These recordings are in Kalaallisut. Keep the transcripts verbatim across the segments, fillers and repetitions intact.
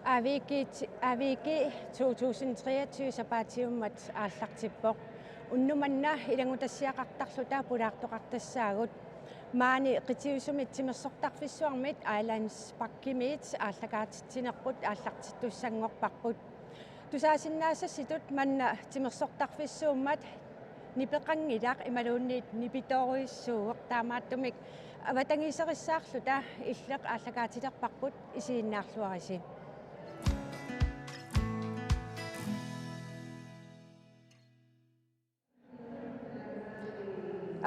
Aviiki, Aviiki to tusind treogtyve sapaatiummat aallartippoq. Unnuk manna ilanngutassiaqartarluta pulaartoqartassaagut. Maani qitiusumit timersortarfissuarmit Islands Parkimiit aallakaatitsinerput aallartittussanngorparput. Tusaasinnaasasitut manna timersortarfissuummat nipeqanngilaq imaluunniit nipitoorujussuuvoq, taamaattumik avatangiiserissaarluta Illeq aallakaatilerparput, isiginnaarluarisi.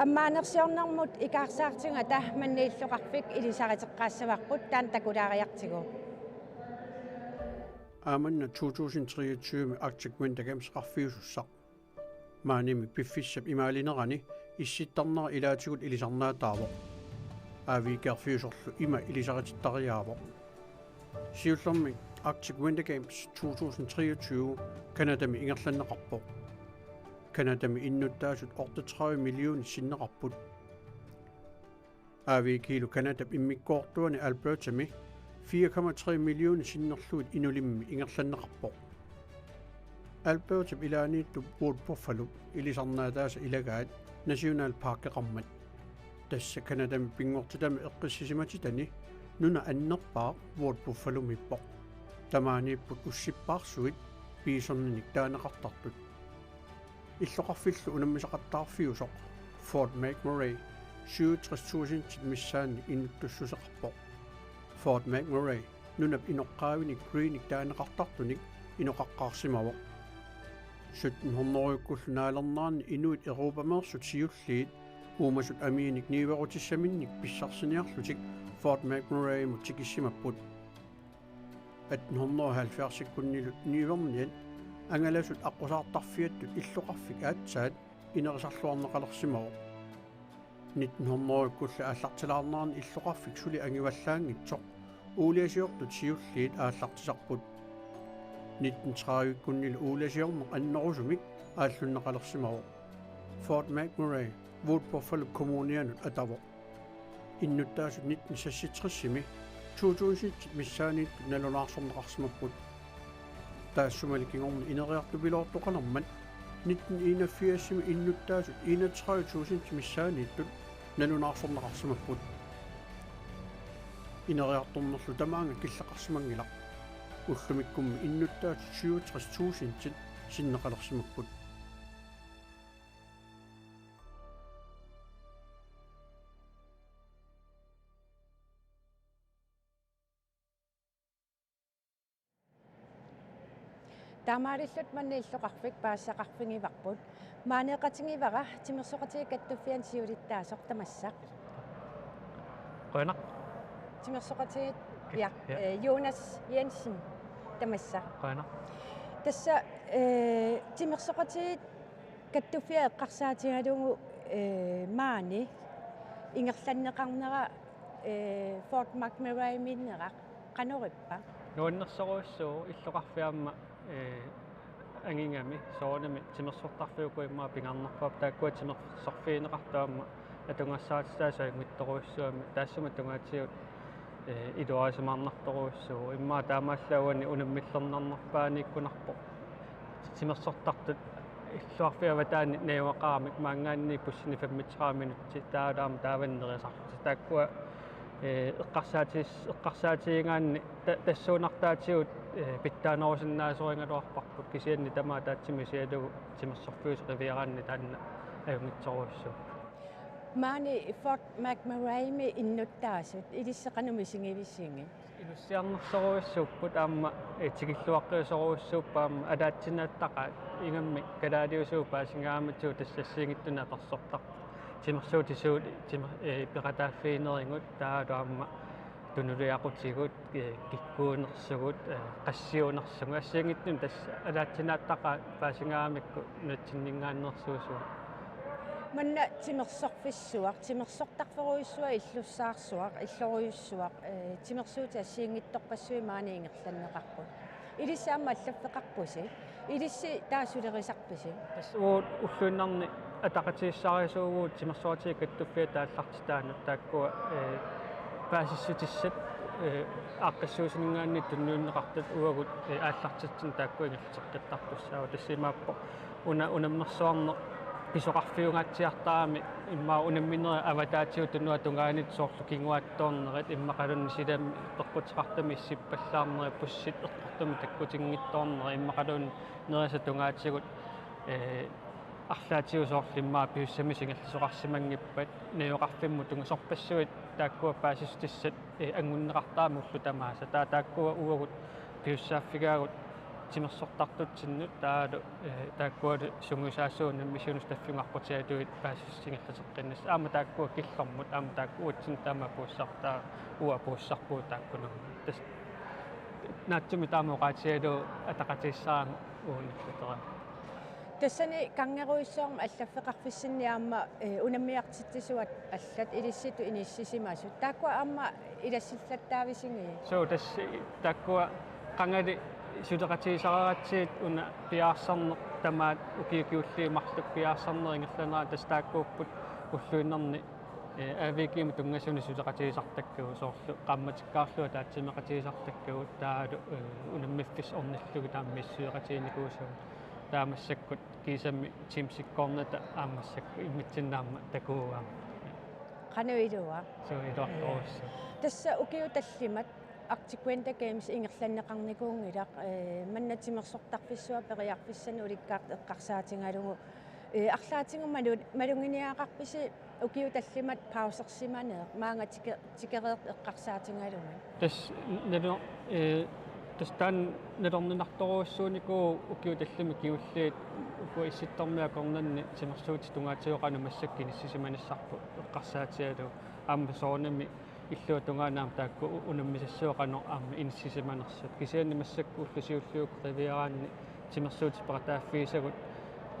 Ammaanersiornermut ikaarsaartigata manna illoqarfik ilisariteqqaassavarput, taanna takulaariartigu. Aamanna to tusind treogtyve Arctic Winter Games eqqarfiusussaq. Maanimi piffissap imaalinerani issittarnera ilaatigut ilisarnaataavoq. Aviikiarfiusorlu ima ilisaritittariaavoq. Siullermik Arctic Winter Games to tusind treogtyve Canadami ingerlanneqarpoq. Canadami innuttaasut otteogtredive millionit sinneqarput. Aviikilu Canadap immikkoortuani Albertami fire komma tre millionit sinnerlugit inulimmi ingerlanneqarpoq. Albertap ilaaniittup Wood Buffalo ilisarnaataasa ilagaat nationalparkeqarmat. Tassa Canadami pinngortitami eqqissisimatitani nuna annerpaaq Wood Buffalomiippoq. Tamaaniipput ussippaarsuit bisoninik taaneqartartut. Illoqarfillu unammisaqattaarfiusoq Fort McMurray syvogtres tusindit missaannik inuttussuseqarpoq. Fort McMurray nunap inoqqaavinik Greenip taaneqartartunik inoqaqqaarsimavoq. Sytten hundredekkullu naalernerani inuit Europameersut siulliit uumasut amiinik niuerutissaminnik pissarsiniarlutik Fort McMurraymut tikissimapput. Atten hundrede og halvfjerdsikkunnilu niuerniat angalasut aqqusaartarfiattut illoqarfik aatsaat inerisarluarneqalersimavoq. Nitten hundredekkulli aallartilaarnerani illoqarfik suli angivallaanngitsoq uuliasiortut siulliit aallartisarput. Nitten tredivikkunnilu uuliasiorneq annerusumik aallunneqalersimavoq. Fort McMurray Wood Buffalo Kommunianut atavoq. Innuttaasut nitten seksogtresimi to tusindit missaanniittut nalunaarsorneqarsimapput. Taassumali kingorna ineriartupiloortoqalermat nitten enogfirsimi innuttaasut enogtredive tusindit missaanniittut nalunaarsorneqarsimapput. Ineriartornerlu tamaanga killeqarsimanngilaq. Ullumikkummi innuttaasut syvogtres tusindit sinneqalersimapput. Taamaalilluta manna illoqarfik paasisaqarfigivarput. Maaneeqatigivara Timersoqatigiit Kattuffianni siulittaasoq, tamassa. Qujanaq. Timersoqatigiit, ja, ja, eh, Jonas Jensen, tamassa. Qujanaq. Tassa, eh, Timersoqatigiit Kattuffiat eqqarsaatigalugu, eh, maani ingerlanneqarnera, eh, Fort McMurraymiinneraq qanorippa? Nuannersorujussuuvoq illoqarfik aamma, eh, angigami soorunami timersortarfiup ukua immaqa pingaarnerpaap, taakkua timersorfigineqartut aamma atugassarititaasut ajunngitsorujussuugamik, taassuma tungaatigut, eh, iluarisimaarnartorujussuuvoq. Immaqa taamaallaat uani unammillernarnerpaaniikkunarpoq. Timersortartut illoqarfiup avataani najugaqaramik, maanngaanniit bussini femogtredive minutsit, taava aamma taavani nerisarlutik. Taakkua, eh, eqqarsaatis-, eqqarsaatigigaanni ta-, tassuunartaatigut, eh, pitsaanerusinnaasorigaluarparput, kisianni tamaat ataatsimut isigalugu timersorfiusoq qiviaraanni taanna ajunngitsorujussuuvoq. Maani Fort McMurraymi innuttaasut ilissi qanoq misigivisigit? Inussiarnersorujussuupput aamma, eh, tikilluaqqiusorujussuupput aamma ataatsinaattaqaat, ingammik kalaaliusugut paasigaangamitsigut tassa assigiinngitsunik apersortarput. Timersuutit suut timer-, eh, peqataaffiginerigut, taavalu aamma tunuliaqutigut, eh, kikkuunersugut, eh, qassiunersugut, assigiinngitsunik tassa ataatsinaattaqaat paasigaangamikku nunatsinninngaanneersuusugut. Manna timersorfissuaq, timersortarferujussuaq, illussaarsuaq, illorujussuaq, eh, timersuutit assigiinngitsorpassuit maani ingerlanneqarput. Ilissi aamma allaffeqarpusi, ilissi taava sulerisarpisi? Tassa uagut ulluinnarni ataqatigiissaarisuuvugut Timersoqatigiit Kattuffiata aallartitaanut, taakkua, eh, paasissutissat Ee, aaqqissuussininngaanniit tunniunneqartut uagut, ee, aallartitsineq taakku ingerlateqqittartussaapput. Tassa imaappoq una-, unammersuarneq pisoqarfiungaatsiartarami, immaqa unamminerit avataatigut tunuata tungaanut, soorlu kinguaattoornerit, immaqaluunniit silami peqquteqartumi issippallaarnerit, bussit eqqortumik takkutinngitsoornerit, immaqaluunniit nerisat tungaatigut, ee, arlaatigut soorlu immaqa pisussamik ingerlasoqarsimanngippat, najugaqarfimmut tungasorpassuit taakkua paasissutissat, ee, angunneqartarami ullut tamaasa. Taava taakkua uagut pisussaaffigaagut timersortartutsinnut, taavalu, ee, taakkualu sungiusaasuugut unammisunut staffigut aqqutigalugit paasissutissat ingerlateqqinnissaat. Aamma taakkua killormut, aamma taakku uatsinnut taama apuussartaa-, uagut apuussarpugut taakkununnga. Tassa naatsumik taama oqaatigalugu ataqatigissaanga uagut nallatera. Tassani kanngerujussuarmik allaffeqarfissinni aamma, ee, unammiartitsisuat allat ilissittut inissisimasut. Taakkua aamma ilassillattaavisigit? Suu, tassa taakkua qangali suleqatigisaraatsigit una piareersarneq tamaat ukiut kingulliit marluk piareersarneq ingerlanerani tassa taakkuupput ulluinnarni, ee, A V G-mut tunngasunik suleqatigisartakkagut soorlu qaammatikkaarlugu ataatsimeeqatigisartakkagut taavalu, ee, unammiffissaq ornillugit taama misissueqatiginikuusagut. Taava massakkut kiisami Teamsikkoornata aamma massakkut immitsinnut aamma takugatta. Qanoq iluaq? Suu, iluartorujussuaq. Tassa ukiut tallimat Arctic Winter Games ingerlanneqarnikuunngilaq, ee, manna timersortarfissuaq periarfissanik ulikkaartoq eqqarsaatigalugu, ee, arlaatigut malu-, maluginiagaqarpisi ukiut tallimat pausersimaneq maanga tike-, tikereertoq eqqarsaatigalugit? Tassa nalu-, ee, tassa taanna nalorninartorujussuunikuuvoq ukiut tallimat kingulliit ukua Issittormiit akornanni timersuutit tungaatigut qanoq massakkut inissisimanissarput eqqarsaatigalugu aamma soorunami illuatungaani aamma taakku u-, unammisassuit qanoq aamma inissisimanersut. Kisianni massakkut ulloq siulliukkut qiviaraanni timersuutit peqataaffigisagut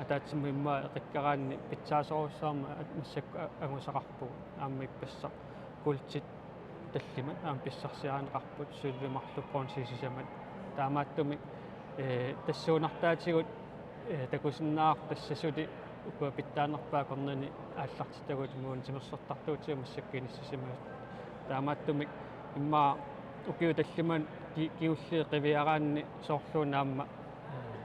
ataatsimut immaqa eqikkaraanni pitsaasorujussuarmik at-, massakkut a-, angusaqarpugut. Aamma ippassaq kuultit tallimat aamma pissarsiarineqarput, sølvi, marluk, bronze sisamat. Taamaattumik, ee, tassuunartaatigut, ee, takusinnaavarput tassa suli ukua pitsaanerpaat akornanni aallartitagut imaluunniit timersortartuutigut massakkut inissisimasut. Taamaattumik immaqa ukiut tallimat ki-, kingulliit qiviaraanni soorluuna aamma, ee,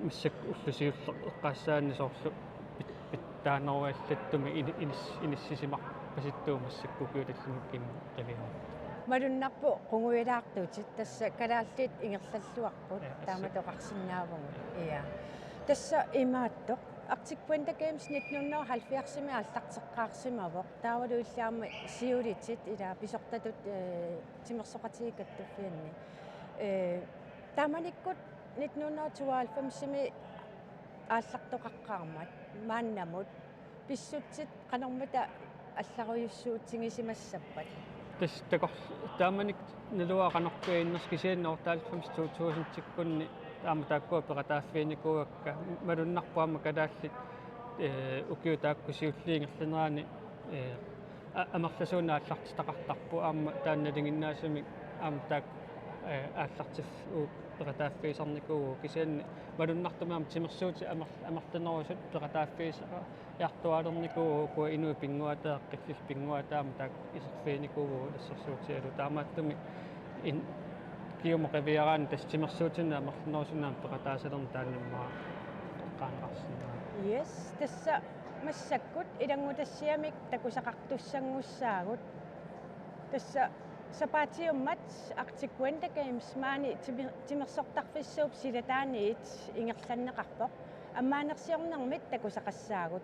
massakkut ulloq siulleq eqqaassaanni soorlu pit-, pitsaaneruallattumik ini-, inis-, inissisimarpasittugut massakkut ukiut tallimat kingulliit qiviaraanni. Malunnarpoq qungujulaartutit, tassa kalaallit ingerlalluarput. Ja, tassa. Taamatut oqarsinnaavugut. Ja. Tassa imaattoq. Arctic Winter Games nitten hundrede og halvfjerdsimi aallarteqqaarsimavoq. Taavalu illit aamma siulitit ila pisortatut, ee, Timersoqatigiit Kattuffianni. Ee, taamanikkut nitten hundrede og tooghalvfemsimi aallartoqaqqaarmat maannamut pissutsit qanormita allarujussuutsigisimassappat? Tassa takor-, taamanikkut naluara qanorpiaq innersoq, kisianni otteoghalvfems to tusindikkunni aamma taakkua peqataaffiginikuuakka. Malunnarpoq aamma kalaallit, ee, ukiut taakku siulliit ingerlaneranni, ee, a-, amerlasuunik aallartitaqartarput, aamma taanna nalinginnaasumik aamma taakku, ee, aallartif-, uku peqataaffigisarnikuuvugut, kisianni malunnartumik aamma timersuutit amer-, amerlanerusut peqataaffigisara-, -jartuaalernikuuvugut, ukua inuit pinnguaataat, qillillit pinnguaataat aamma taakku iserfiginikuuvugut assersuutigalugu. Taamaattumik in-, kingumut qiviaraanni tassa timersuutinut amerlanerusunut aamma peqataasalerneq taanna immaqa eqqaaneqarsinnaavoq. Yes, tassa massakkut ilanngutassiamik takusaqartussanngussaagut. Tassa sapaatiummat Arctic Winter Games maani timi-, timersortarfissuup silataaniit ingerlanneqarpoq. Ammaanersiornermit takusaqassaagut.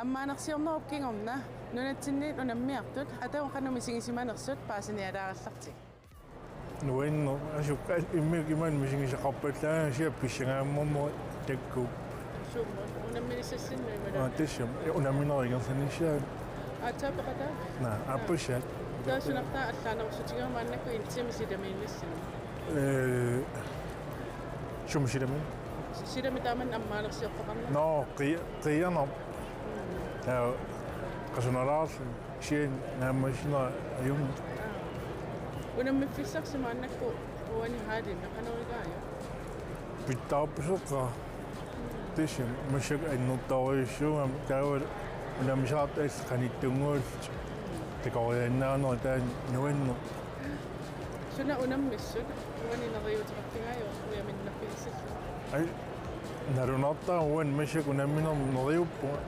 Ammaanersiornerup kingorna nunatsinniit unammiartut atagu qanoq misigisimanersut paasinialaarallartigit. Nuanneq, asukka immikkut imaanut misigisoqarpallaarsiuk pissangaammut takkua. Sumut unamminissassinnut Aa, imaluunniit. Tassami unamminerup ingerlanissaa. Aatsaat peqataavit? Naa, aappassaat. Taava sunartaa allaanerussutigaara maannakkut en time silamiinnissinni? Eh, sumut silami? Silami taama ammaanersiortoqarneq. Nå, qi-, qiianaq. Taava qasunalaarlu sian naammassineq ajunngilaq. Unammiffissarsi maannakkut uani hallimi qanoq igaajuk? Pitsaarpoq soorlu. Tassami massakkut annertoorujussuugami taava unammisaqartut qanittunnguullutik. Takoriannaanera taanna nuanneq. Suna unammissut uani neriuuteqarfigaajuk ujaminnerpigissallugu? Ai, nalunartaa uani massakkut unamminermi neriuppunga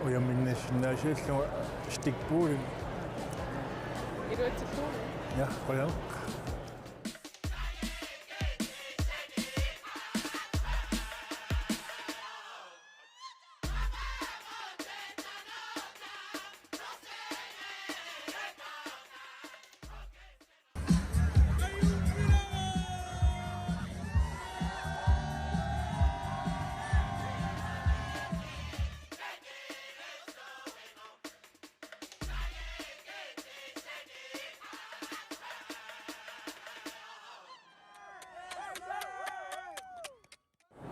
ujaminnissinnaasiallunga stikpuulimik. Iluatsillugu. Ja, qujan.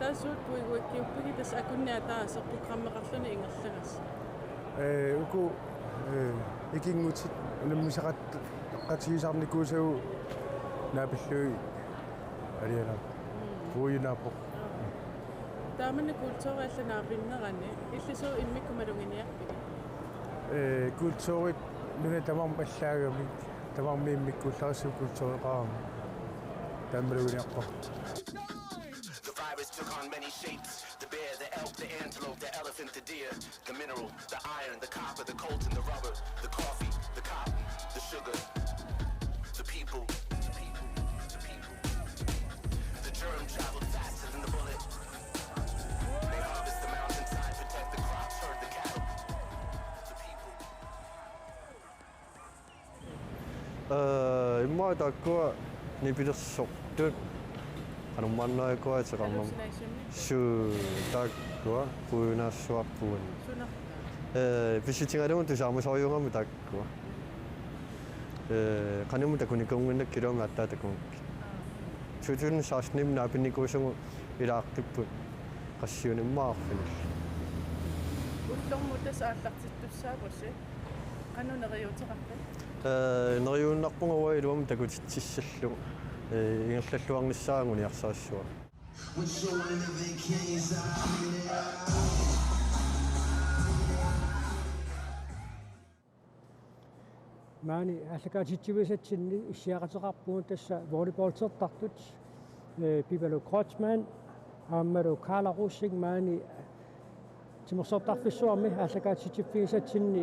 Taava suut puiguakkiuppigit tassa akunneq ataaseq programmeqarluni ingerlagassi? Ee, uku, ee, ikinngutit unammisaqaqqatigisarnikuusagut naapillugit alianaq. Puiunaappoq. Taamanna kulturi alla naapinnerani illit suut immikkut maluginiarpigit? Ee, kulturit nunat tamarmik allaagamik, tamarmik immikkuullarissapput kultureqarami. Taama maluginiarpara. The virus took on many shapes. The bear, the elk, the antelope, the elephant, the deer, the mineral, the iron, the copper, the coltan, the rubber, the coffee, the cotton, the sugar, the people, the people, the people. The germ traveled faster than the bullet. They harvest the mountainside, protect the crops, herd the cattle. The people. Ee, immaqa taakkua nipilersortut. Qanormaannaakua ateqarnermut. Suu taakkua puiunaassuarpugut. Ee, pissutigalugu tusaamusorujuugami taakkua. Ee, qanormi takunikuunnginnakku iluamik aatsaat takugakkit. Two thousand sixteen-imi naapinnikuusugut ilaaqqipput qassiunimmaarfinil. Ullormut tassa aallartittussaavusi. Qanoq neriuuteqarpit? Ee, neriuunnarpunga uanga iluamik takutitsissallugu. Ee, ingerlalluarnissaa anguniarsarissavara. With your living kings out here. Maani aallakaatitsivigisatsinni issiaqateqarpugut tassa volleyballtertartut, ee, Pipaluk Kreutzmann aammalu Karla Rosing maani timersortarfissuarmi aallakaatitsiffigisatsinni,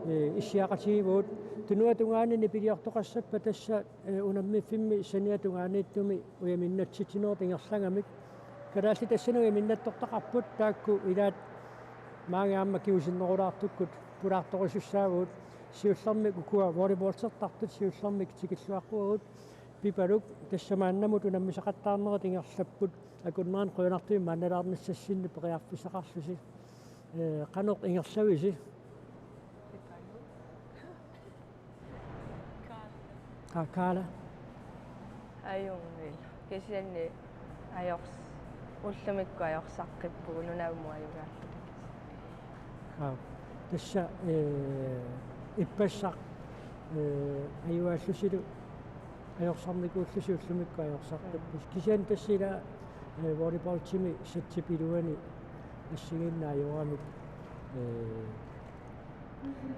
ee, issiaqatigivagut. Tunuatungaani nipiliortoqassappat tassa, ee, unammiffimmi saniatungaaniittumi ujaminnatsitsinerup ingerlagamik. Kalaallit tassani ujaminnattortaqarput taakku ilaat maani aamma kingusinnerulaartukkut pulaartorisussaavugut. Siullermik ukua volleyballtertartut siullermik tikilluaqquagut. Pipaluk, tassa maannamut unammisaqattaarnerit ingerlapput, akunnerani qujanartumik maannalaarnissassinni periarfissaqarlusi. Ee, qanoq ingerlavisi? Aa, Karla. Ajunngilaq. Kisianni ajors-, ullumikkut ajorsarput nunamut ajugaalluni. Aa, tassa, ee, ippassaq, ee, ajugaallusilu ajorsarnikuullusi ullumikkut ajorsarput. Kisianni tassa ila, ee, volleyballtimi satsip iluani assigiinnaajuramik, ee,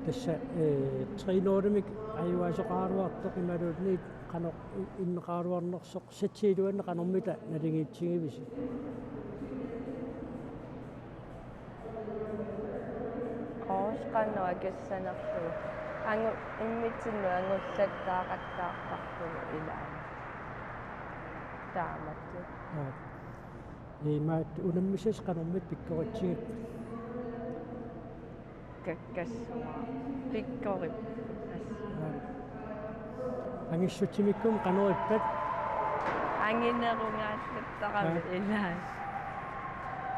tassa, ee, tre nul-imik ajugaasoqaraluartoq imaluunniit qanoq i-, inneqaraluarnersoq satsip iluani qanormita naligiitsigivisi? Oos qanoq akissanerlugu. Angu-, immitsinnut angullattaaqattaartarpugut ilaanni. Taamatut. Aa. Imaattoq unammisasi qanormita pikkoritsigippat? Kakkassuaq. Pikkorip. Angissutsimikkummi qanoq ippat? Anginerungaallattarami. Aa. Ilaa.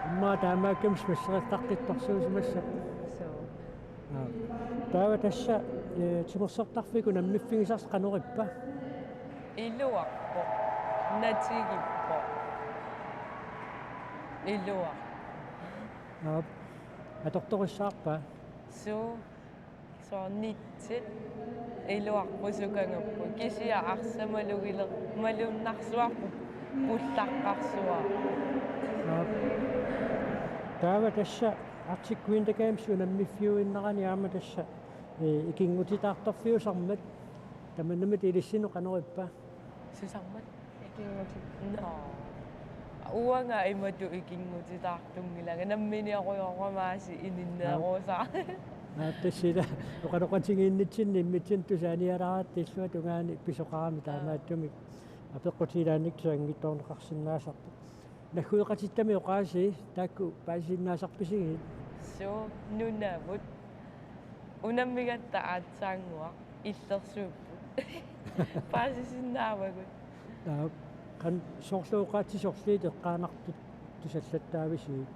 Immaqa taamaakkami smasseqattaqqittorsuusimassappat. Suu. Aa. Taava tassa, ee, timersortarfiit unammiffigisarsi qanoq ippa? Iluarpoq. Natigippoq. Iluarpoq. Aap. Atortorissaarpa? Suu, soorlu nitsit iluarput sukangerput. Kisianni arsaq malugiler-, malunnarsuarput pullaqqarsuarput. Aap. Taava tassa Arctic Winter Games unammiffiuinnarani aamma tassa, ee, ikinngutitaartorfiusarmat tamannami ilissinnut qanoq ippa? Susarmat. Ikinngutit. Nå. Uanga imatut ikinngutitaartunngilanga, namminiorujorama aasiit ininneerusaarlunga. Aa, tassa ila oqaloqatigiinnitsinni immitsinnut tusaanialaaratta illuatungaani pisoqarami taamaattumik apeqqutigilaannik tusanngitsoorneqarsinnaasarpoq. Naggueqatittami oqaasii taakku paasisinnaasarpisigit? Suu, Nunavut. Unammigatta aatsaannguaq illersuupput. Paasisinnaavagut. Aa, qanoq soorlu oqaatsit sorliit eqqaanartut tusallattaavisigit?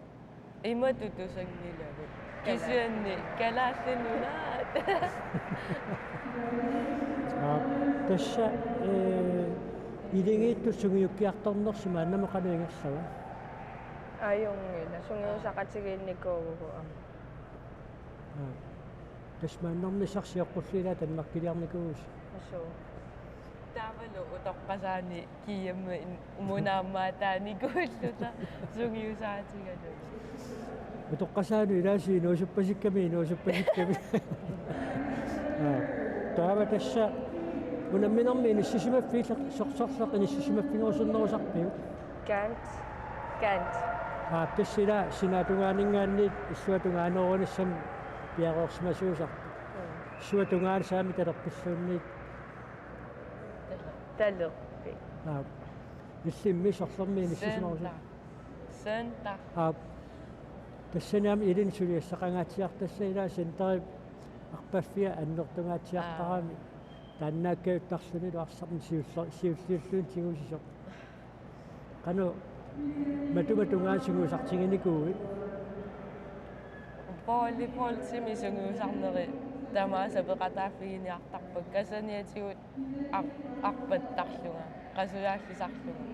Imatut tusanngilagut. Kisianni Kalaallit Nunaat. Aa, tassa, ee, iligiittut sungiukkiartornersut maannamut qanoq ingerlava? Ajunngilaq, sungiusaqatigiinnikuuvugut aamma. Aa. Tassa maannarnissarsi sioqqullugu ilaa Danmarkiliarnikuuvusi. Suu. Taavalu utoqqasaani G M-imut aamma taanikuulluta sungiusaatigalugu. Utoqqasaanut ilaasi inuusuppasikkami, inuusuppasikkami. Aa. Taava tassa unamminermi inissisimaffiit sor-, sorleq inissisimaffigerusunnerusarpiuk? Kant. Kant. Aa, tassa ila sinaatungaaninngaanniit illuatungaanerunissamut piareersimasuusarpoq. Mm. Suatungaani saami talerpilluunniit. Talerpi. Aa. Illimmi sorlermi inissisimarusu. Søndag. Søndag. Aa. Tassani aamma ilinnut suliassaqangaatsiartassat ila centerip arpaffia annertungaatsiartarami. Aa. Taannaakkajuttarlunilu arsarneq siulli-, siulliulluunniit tigusisoq. Qanoq matuma tungaanut sungiusartiginikuuit? Volleyballtimi sungiusarneri tamaasa peqataaffiginiartarpakka, saniatigut ar-, arpattarlunga, qasujaallisarlunga.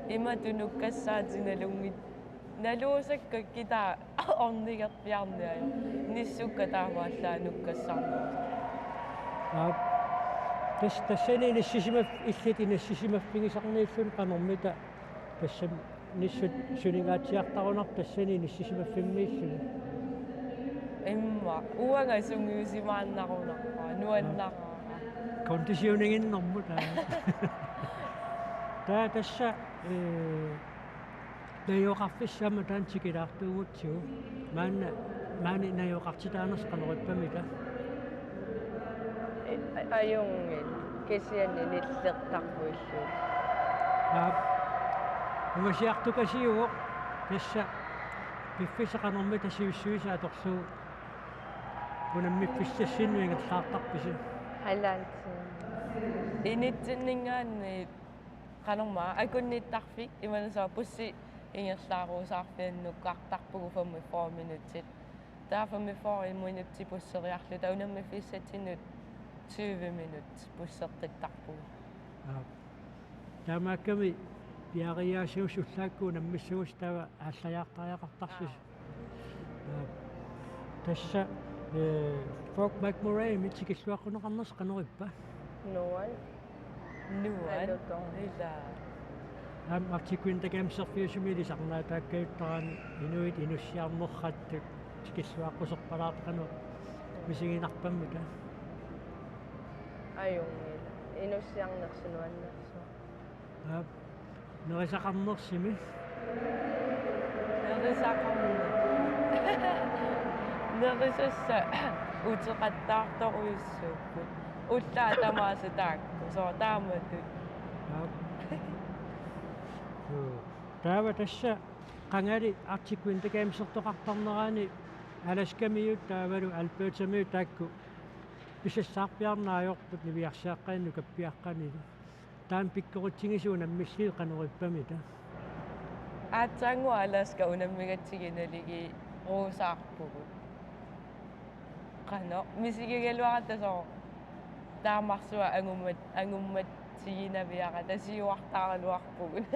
Imatut nukkassaatit nalunngit-, naluusakka kitaa ornigerpiarneq ajorpoq. Nissukka taamaallaat nukkassarneq. Aap. Tas-, tassani inissisimaf-, illit inissisimaffigisarniulluni qanormita tassami nissut suningaatsiartarunarpoq tassani inissisimaffimmiilluni. Immaqa uanga sungiusimaannarunarpara, nuannaraara. Konditioninginnermut aa. Taava tassa, ee, najugaqarfissi aamma taanna tikilaartuugutsigu. Maanna, maani najugaqartitaanersi qanoq ippamita? Ajunngilaq, kisianni nillertarpuillugu. Aap. Ungasiartukasiuvoq tassa piffissaq qanormita sivissuisa atorlugu unammiffissassinnut ingerlaartarpisi? Halvanden time. Initsinninngaanniit qanormaa akunnittarfik imaluunniit bussi ingerlaaruusaarfiannukkaartarpugut femogfyrre minutsit. Taava femogfyrre minutsit busseriarluta unammiffissatsinnut tyve minutsit busseqqittarpugut. Aap. Taamaakkami piareeriaaserusullaakkut unammissagusi taava aallajaartariaqartarlusi. Aap. Aap. Tassa, ee, Fort McMurray-mi tikilluaqquneqarnersi qanoq ippa? Nuann. Nuann. Alutorn. Ilaa. Aamma Arctic Winter Games-erfiusumi ilisarnaataakkajuttarami inuit inussiarnerrattut tikilluaqquserpalaartut qanoq misiginarpammita? Ajunngilaq. Inussiarnersut nuannersuaq. Aap. Nerisaqarnersimi? Nerisaqarneq. Nerisassat uteqattaartorujussuupput. Ullaaq tamaasa taakku. Soorlu taamatut. Aap. Suu. Taava tassa qangali Arctic Winter Games-ertoqartarnerani Alaskamiut taavalu Albertamiut taakku pisassaarpiarneq ajorput niviarsiaqqanilu kappiaqqanilu. Taanna pikkoritsigisuunammilli qanorippamita. Aatsaannguaq Alaska unammigatsigu naligi ruusaarpugut. Qanoq misigigaluaratta soorlu taamarsuaq angummat angummat tiginaviarata siuartaaraluarpugut.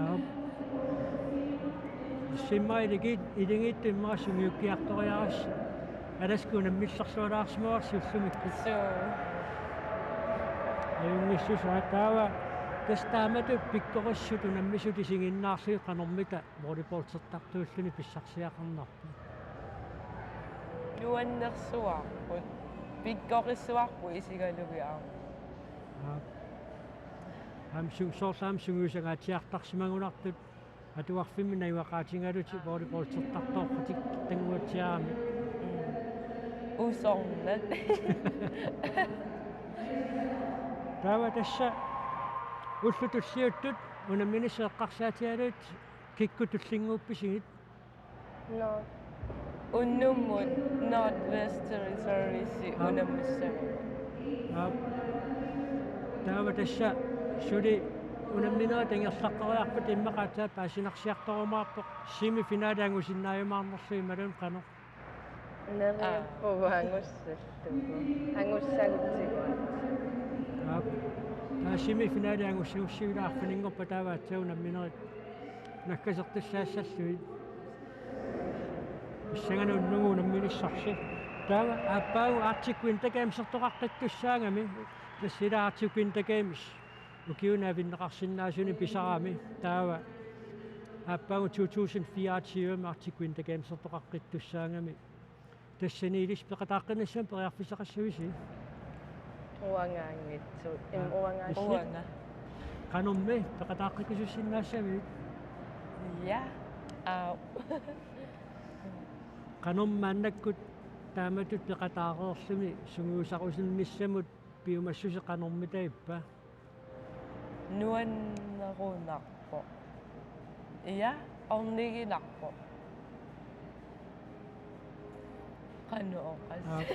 Aap. Simma iligit iligiittut immaqa sungiukkiartoriarassi. Alaska unammillerlualaarsimavarsi ullumikkut. Suu. Ajunngissusaa taava tassa taamatut pikkorissut unammisut isiginnaarlugit qanormita volleyballtertartuulluni pissarsiaqarnarpa? Nuannersuarput. Pikkorissuarput isigalugit aamma. Aap. Aamma sung-, soorlu aamma sungiusangaatsiartarsimagunartut atuarfimmi najugaqaatigalutik volleyballtertartoorpatik tannguatsiarami. Mm. Usornaq. Taava tassa ullut tulliuttut unamminissat eqqarsaatigalugit kikkut tullinnguuppisigit? North. Unnummut Northwest Territories-i Aap. Unammissaanga. Aap. Taava tassa suli unamminerit ingerlaqqeriarpata immaqa aatsaat paasinarsiartorumaarpoq, semifinale angusinnaajumaarnerlugu imaluunniit qanoq? Neriuppugut Aa. Angussallugu. Angussagutsigu. Aap. Taava semifinale angussagussiuk ila arfininngorpat taava aatsaat unamminerit naggasertussaassallugit. Pissanganaq unnugu unamminissarsi. Taava aappaagu Arctic Winter Games-ertoqaqqittussaagami. Tassa ila Arctic Winter Games ukiuni avinneqarsinnaasuni pisarami. Taava aappaagu to tusind fireogtyve Arctic Winter Games-ertoqaqqittussaagami. Tassani ilissi peqataaqqinissamut periarfissaqassavisi? Uangaanngitsoq. Im-, Aa, uangaanngitsoq. Illit? Uanga. Qanormi peqataaqqikkutsussinnaassavit? Ja. Aa. Qanormi maannakkut taamatut peqataareerluni sungiusarusunnissamut piumassuseq qanormitaava? Nuannerunarpoq. Ja, orniginarpoq. Qanoq oqas. Aap.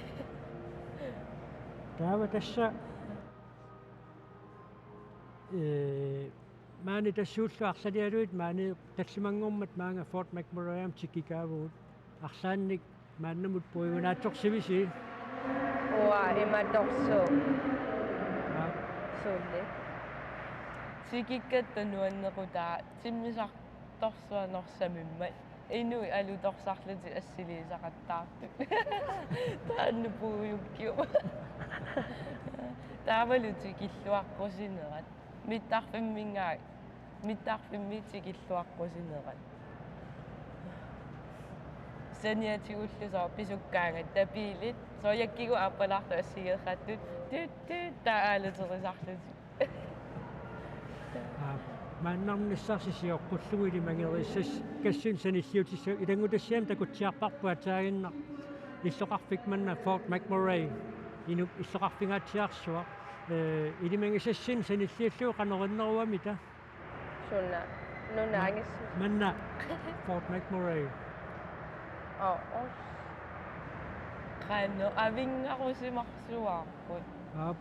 Taava tassa, ee, maani tassa ullut arlalialuit maani tallimanngormat maanga Fort McMurray-mut tikikaavugut. Arlaannik maannamut puigunaatsorsivisi? Uanga imatorsuaq. Aap. Suli. Tikikkatta nuannequtaa timmisartorsuaq Norsamimmat. Inuit alutorsarlutik assiliisaqattaartut. Taanna puigukkiuma. Taavalu tikilluaqqusinerat. Mittarfimminngaanniit. Mittarfimmi tikilluaqqusinerat. Saniatigullu soorlu pisukkaangatta biilit. Soorlu jakkigooq aappalaartoq assigeerrattut. Tut, tut, taava aalaterisarlutik. Aa, maannarnissarsi sioqqullugu ilimangerissassi kassin sanilliutissaq ilanngutassiami takutsiarparput aataaginnaq. Illoqarfik manna Fort McMurray. Inuk illoqarfingaatsiarsuaq. Ee, ilimagisassinnik sanilliullugu qanoq inneruamita? Suna. Nuna angis. Manna. Fort McMurray. Oo, os. Qanoq avinngarusimarsuarput. Aap.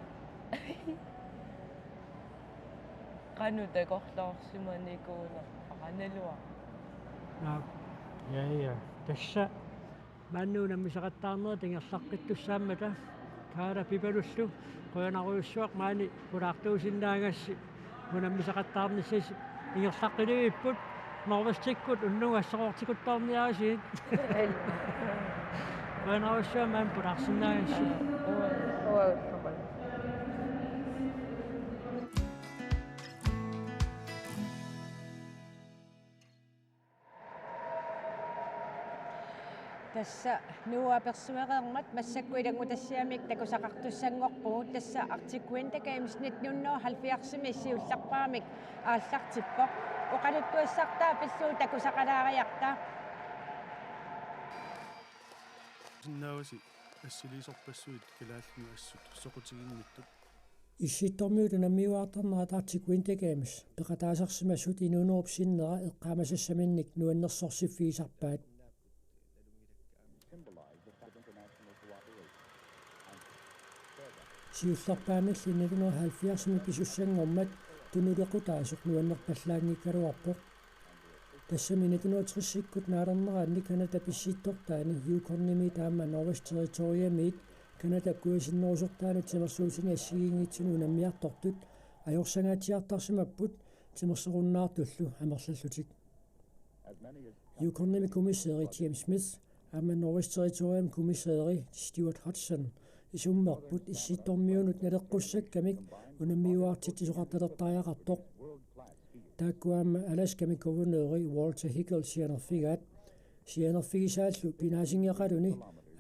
Qanoq takorloorsimanikuunerpara naluara. Aap. Ja, ja. Tassa. Maani unammisaqattaarnerit ingerlaqqittussaammata Kaara Pipalullu qujanarujussuaq maani pulaartuusinnaagassi unammisaqattaarnissasi ingerlaqqilivipput Norvestikkut unnugu assoroortikuttoorniarisigit. Qujanarujussuaq maani pulaarsinnaagassi. Uagullu. Tassa Nuuk apersuereermat massakkut ilanngutassiamik takusaqartussanngorpugut, tassa Arctic Winter Games nitten hundrede og halvfjerdsimi siullerpaamik aallartippoq. Oqaluttuassartaa pillugu takusaqalaariarta. Sinnaavasi assiliisorpassuit kalaallinut assut soqutiginnittut. Issittormiut unammiuaartarnerat Arctic Winter Games peqataasarsimasut inuunerup sinnera eqqaamasassaminnik nuannersorsiiffigisarpaat. Siullerpaamilli nitten hundrede og halvfjerdsimi pisussanngormat tunulequtaasoq nuannerpallaanngikkaluarpoq. Tassami nitten hundrede og tresikkut naalerneranni Canada pissittortaani Yukonimiit aamma Northwest Territoriumiit Canada kujasinnerusortaanut timersuutini assigiinngitsunut unammiartortut ajorsangaatsiartarsimapput timersorunnaartullu amerlallutik. Yukonimi kommissæri James Smith aamma Northwest Territoriumi kommissæri Stuart Hutson isummerput Issittormiunut naleqqussakkamik unammiuaartitsisoqartalertariaqartoq. Taakku aamma Alaskami guvernøri Walter Hickel sianerfigaat. Sianerfigisaallu pinaasinngeqaluni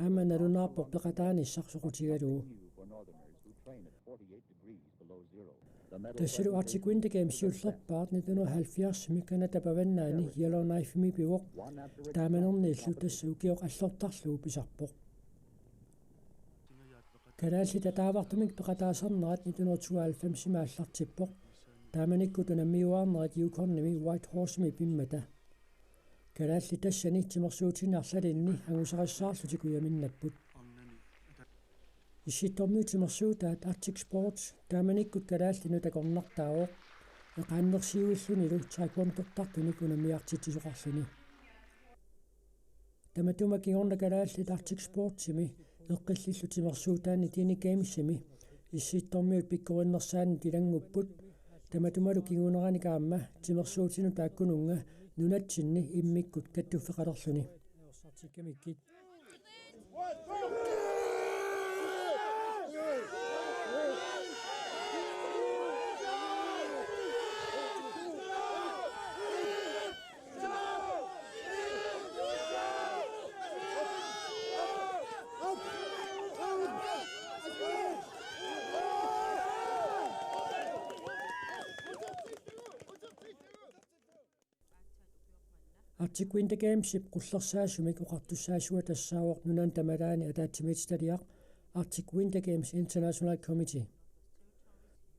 aamma nalunaarpoq peqataanissaq soqutigalugu. Tassalu Arctic Winter Games siullerpaaq nitten hundrede og halvfjerdsimi Canada pavannaani Yellowknifemi pivoq. Taamanerniillu tassa ukioq allortarlugu pisarpoq. Kalaallit ataavartumik peqataasarnerat nitten hundrede og tooghalvfemsimi aallartippoq. Taamanikkut unammiuaarnerit Yukonimi Whitehorsemi pimmata. Kalaallit tassani timersuutini arlalinni angusarissaarlutik ujaminnapput. Issittormiut timersuutaat Arctic Sports taamanikkut kalaallinut akornartaavoq. Eqaannersiuillunilu taekwondortartunik unammiartitsisoqarluni. Tamatuma kingorna kalaallit Arctic Sportsimi eqqillillu timersuutaanni Teenage Gamesimi Issittormiut pikkorinnersaannut ilanngupput. Tamatumalu kinguneranik aamma timersuutinut taakkununnga nunatsinni immikkut kattuffeqalerluni. Arctic Winter Gamesip qullersaasumik oqartussaasua tassaavoq nunani tamalaani ataatsimiititaliaq Arctic Winter Games International Committee.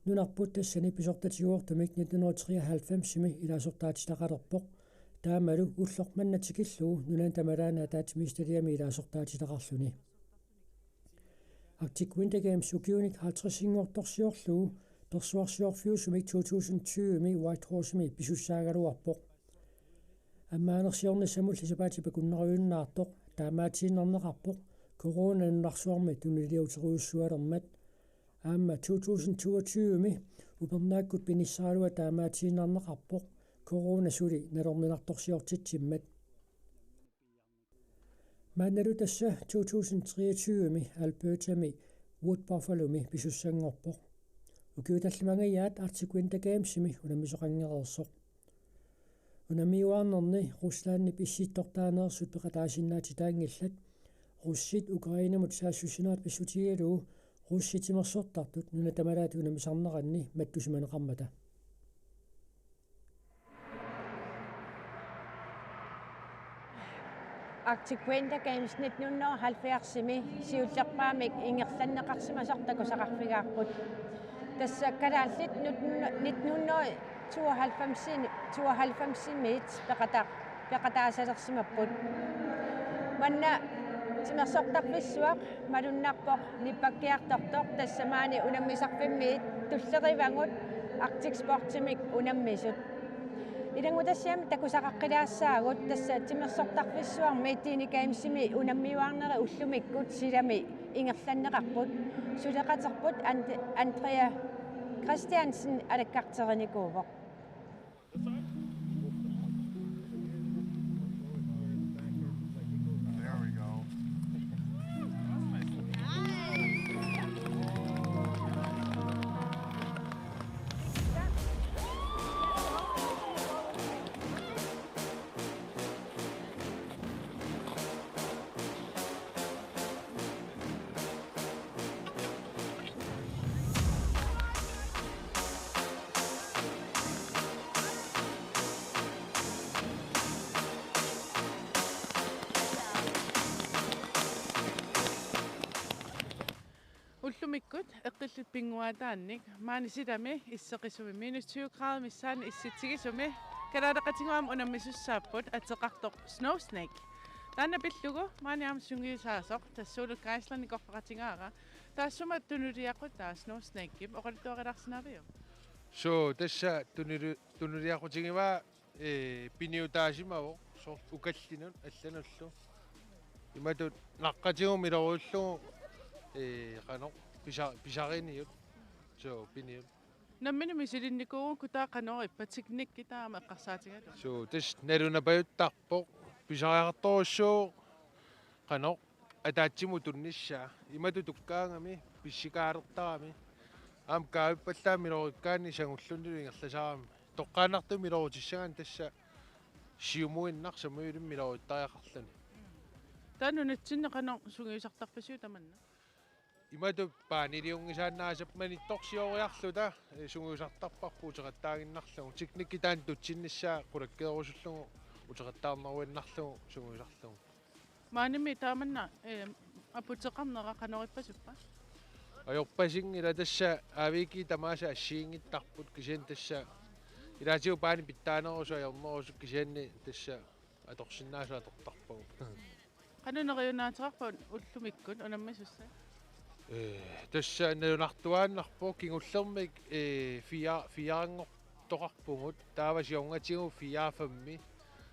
Nunarput tassani pisortatigoortumik nitten hundrede og treoghalvfemsimi ilaasortaatitaqalerpoq. Taamalu ulloq manna tikillugu nunani tamalaani ataatsimiititaliami ilaasortaatitaqarluni. Arctic Winter Games ukiunik halvtredsinngortorsiorlugu persuarsiorfiusumik to tusind tyvemi Whitehorsemi pisussaagaluarpoq. Ammaanersiornissamulli sapaatip-akunnarujunnaartoq taamaatiinnarneqarpoq corona nunarsuarmi tunuliuterujussualermat. Aamma to tusind toogtyvemi upernaakkut pinissaralua taamaatiinnarneqarpoq corona suli nalorninartorsiortitsimmat. Maannalu tassa to tusind treogtyvemi Albertami Wood Buffalomi pisussanngorpoq. Ukiut tallimangajaat Arctic Winter Gamesimi unammisoqanngereersoq. Unammiuaarnerni Ruslandip issittortaaneersut peqataasinnaatitaanngillat. Russit Ukrainamut saassussinerat pissutigalugu russit timersortartut nunat tamalaat unammisarneranni mattusimaneqarmata. Arctic Winter Games nitten hundrede og halvfjerdsimi siullerpaamik ingerlanneqarsimasoq takusaqarfigaarput. Tassa kalaallit nitten hundrede tooghalvfems, tooghalvfemsimiit peqata-, peqataasalersimapput. Manna timersortarfissuaq malunnarpoq nippakkiartortoq tassa maani unammisarfimmiit tullerivagut Arctic Sportsimik unammisut. Ilanngutassiami takusaqaqqilaassaagut tassa timersortarfissuarmi Teenage Gamesimi unammiuaarneri ullumikkut silami ingerlanneqarput. Suleqaterput And-, Andrea Christiansen alakkarterinikuuvoq. There we go. Ullumikkut eqqillit pinnguaataannik maani silami isseqisumi minus tyve grader missaani issitsigisumi kalaaleqatigut aamma unammisussaapput ateqartoq Snow Snake. Taanna pillugu maani aamma sungiusaasoq, tassa Sulu Geisler nikorfaqatigaara. Taassuma tunuliaqutaa Snow Snakep oqaluttuarilaarsinnaviuk? Suu, tassa tunuli-, tunuliaqutigivaa, ee, piniutaasimavoq, soorlu ukallinut allanullu. Imatut naqqatigut miloriullugu, ee, qanoq pisa-, pisariniut. Suu, piniut. Nammineq misilinnikuugukku taava qanoq ippa teknikki taama eqqarsaatigalugu? Suu, tassa nalunapajuttarpoq. Pisariaqartorujussuuvoq qanoq ataatsimut tunnissaa. Imatut tukkaangami pissikaalertarami. Aamma kaavippallaamik milorikkaanni sangulluunnilu ingerlasarami. Toqqaannartumik milorutissagaanni tassa siumuinnaq samuilumi milorittariaqarluni. Taava nunatsinni qanoq sungiusartarpisiuk tamanna? Imatut paaniliunngisaannaasapput manittorsioriarluta, ee, sungiusartarparput uteqattaaginnarlugu. Teknikki taanna tutsinnissaa qulakkeerusullugu uteqattaarneruinnarlugu sungiusarlugu. Maanimi taamanna, ee, aputeqarnera qanoq ippasippa? Ajorpasinngilaq, tassa aaviikii tamaasa assigiinngittarput, kisianni tassa ilaatigut paani pitsaanerusoq ajornerusoq, kisianni tassa atorsinnaasut atortarpagut. Qanoq neriunaateqarpa ullumikkut unammisussat? Ee, tassa nalunartuaannarpoq, kingullermik, ee, fire, fireanngortoqarpugut, taava siornatigut fire femmi.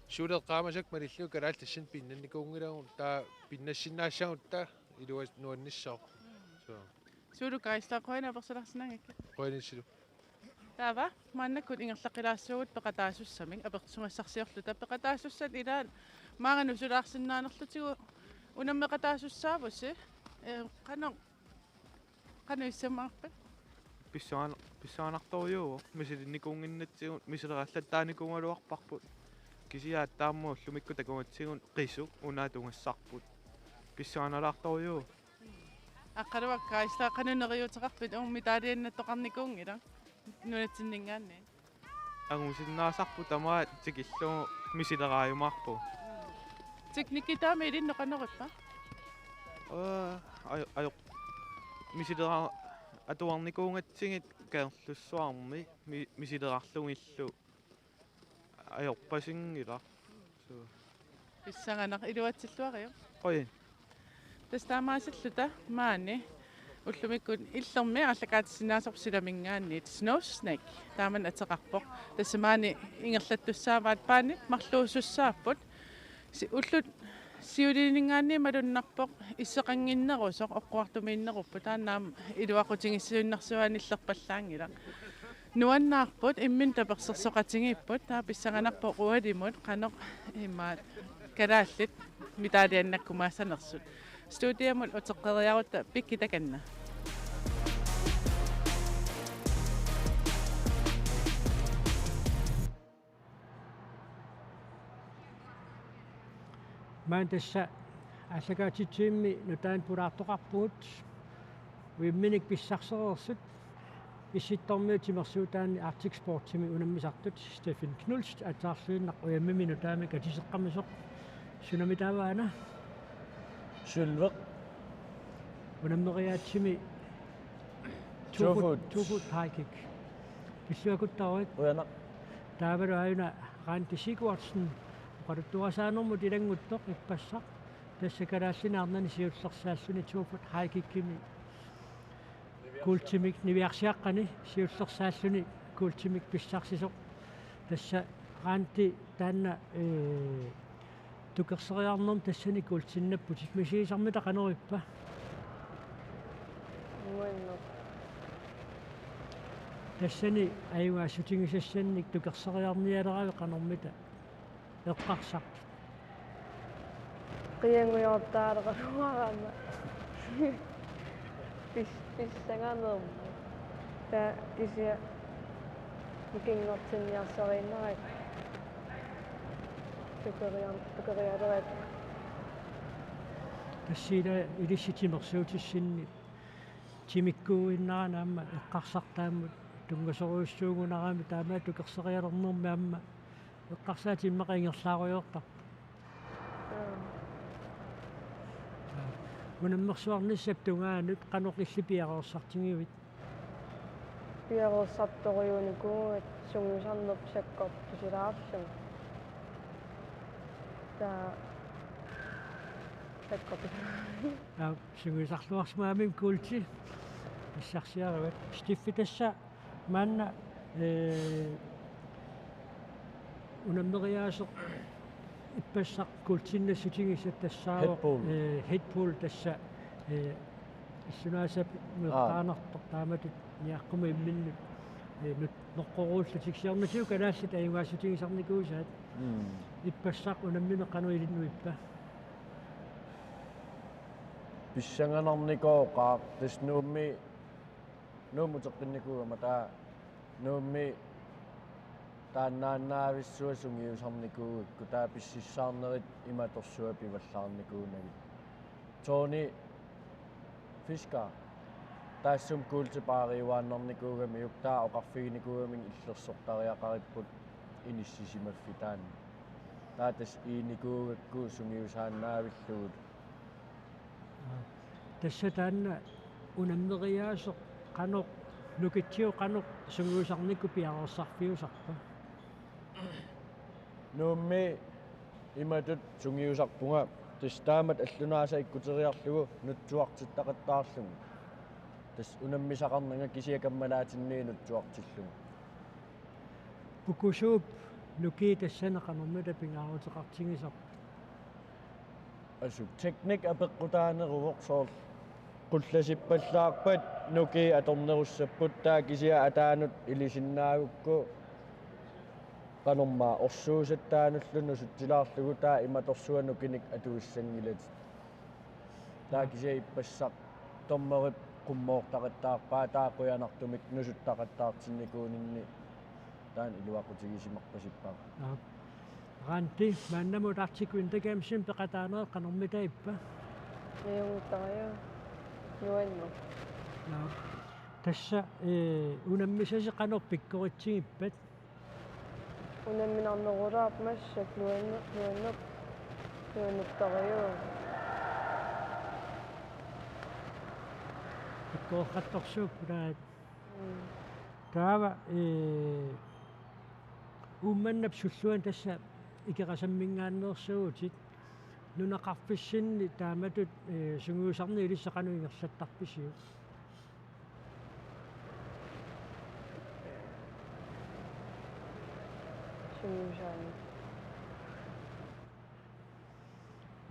Suli eqqaamasakka malillugu kalaallit tassani pinnannikuunngilagut, taava pinnassinnaassagutta iluat nuannissaaq. Suu. Sulu Geisler, qujanaq apersulaarsinnaagakkit. Qujanaq Sulu. Taava maannakkut ingerlaqqilaassuugut peqataasussamik apersugassarsiorluta. Peqataasussat ilaat maanga nusulaarsinnaanerlutigu unammeqataasussaavusi, ee, qanoq, qanoq isumaqarpit? Pissuan-, pissuanartorujuuvoq, misilinnikuunnginnatsigu, misilerallattaanikuugaluarparput. Kisianni aamma ullumikkut takugatsigu qisuk una tugassarput. Pissuanalaartorujuuvoq. Aqqaluaq Geisler, qanoq neriuuteqarpit, uuma medaliannattoqarnikuunngilaq nunatsinninngaanniit? Angusinnaasarput tamaat tikillugu misileraajumaarpugut. Teknikki taama ilinnut qanoq ippa? Ee, ajo-, ajo-, misilera-, atuarnikuugatsigit Kangerlussuarmi mi-, misilerarlugillu. Ajorpasinngilaq. Suu. Pissanganaq, iluatsilluariuk. Qujan. Tassa taamaasilluta maani ullumikkut Illermi aallakaatitsisinnaasarput silaminngaanniit Snow Snake taamani ateqarpoq. Tassa maani ingerlattussaavaat, paanit marluusussaapput. Si-, ullut siulininngaanniit malunnarpoq isseqannginnerusoq, oqquartumiinnerupput, taanna aamma iluaqutigiinnarsivaat, nillerpallaanngilaq. Nuannaarput, imminut tapersersoqatigiipput, taava pissanganarpoq ualimut qanoq imaat kalaallit medaliannakkumaassanersut. Studiamut uteqqeriarutta Pikki takanna. Maani tassa aallakaatitsivimmi nutaanik pulaartoqarpugut, ujamminik pissarsereersut, Issittormiut timersuutaanni Arctic Sportsimi unammisartut Steffen Knust aatsaarluinnaq ujammimi nutaamik atiseqqamisoq. Sunami taava aana? Sølve. Unammeriaatsimi two foot. Two foot. Two foot high kick. Pilluakuttaruit. Qujanaq. Taavalu aajuna Randi Sigurdsen oqaluttuarisaanermut ilannguttoq ippassaq. Tassa kalaallinit arnani siullersaalluni two foot high kickimi kuultimik, niviarsiaqqani siullersaalluni kuultimik pissarsisoq. Tassa Randi taanna, ee, tukerseriarnermi tassani kuultinnapputit. Misigisarmita qanoq ippa? Uanneq. Tassani ajugaassutigisassannik tukerseriarnialeravit qanormita eqqarsartut? Qiangujoortaaleqaluarama. Pis-, pissanganermut. Taava kisianni mikinngortinniarsariinnarakku. Tukeriar-, tukerialerata. Tassa ila ilissi timersuutissinni timikkuuinnarani aamma eqqarsartaammut tunngasorujussuugunarami, taamaattoq tukerserialernermi aamma eqqarsaatigimmaqaaq ingerlaarujoortarpoq. Aap. Aap. Unammersuarnissap tungaanut qanoq illit piareersartigivit? Piareersartorujuunikuugatta sungiusarneq sakkortusilaarlugu. Taava Takkorpi. Aa, sungiusarluarsimagamiuk kuulti. Pissarsiaravat. Steffi, tassa maanna, ee, unammeriaaseq ippassaq kuultiinnassutigisat tassaavoq, Headpool. Ee, Headpool tassa, ee, issunaasap nueqqaanartoq taamatut niaqqumut imminnut, ee, nut-, noqqoruullutik siornatigut kalaallit ajugaassutigisarnikuusaat. Mm. Ippassaq unammineq qanoq ilinnut ippa? Pissanganarnikooqaaq, tassa Nuummi, Nuummi uteqqinnikuugama, taava Nuummi taannaannaavissuaq sungiusarnikuugakku, taava pississaarnerit imatorsuaq pivallaarnikuunagit. Tony Fisker, taassuma kuultipaariuaannarnikuugamiuk, taava oqarfiginikuugamik illersortariaqaripput inissisimaffiit taanna. Taava tassa iinikuugakku sungiusaannaavillugu. Aa, tassa taanna unammeriaaseq qanoq, nukitsigut qanoq sungiusarnikkut piareersarfiusarpa? Nuummi imatut sungiusarpunga, tassa taamatut allunaasaq ikkuteriarlugu nutsuartittaqattaarlugu. Tassa unammisaqarnanga kisianni kammalaatinniit nutsuartillugu. Pukusuup nukii tassani qanormita pingaaruteqartigisarput? Assut teknik apeqqutaaneruvoq, soorlu qullasippallaarpat nukii atornerussapput, taava kisianni ataanut ilisinnaagukku qanormaa orsuusattaanullu nusutsilaarlugu, taava imatorsuaq nukinik atuissanngilatit. Taava kisianni ippassaq dommerip qummoortaqattaarpaa, taava qujanartumik nusuttaqattaartinnikuuninni taanna iluaqutigisimarpasippara. Aap. Randi, maannamut Arctic Winter Gamesimi peqataanerit qanormita ippa? Ajunngitsoq, nuanneq. Aap. Tassa, ee, unammisasi qanoq pikkoritsigippat? Unamminarnerulaarpoq, massakkut nuanne-, nuanneq, nuannertariu. Pikkoreqqattorsuupput aat. Mm. Taava, ee, Uummannap sulluani tassa Ikerasamminngaanneersuutit, nunaqarfissinni taamatut, ee, sungiusarneq ilissi qanoq ingerlattarpisiuk? Sungiusaanni.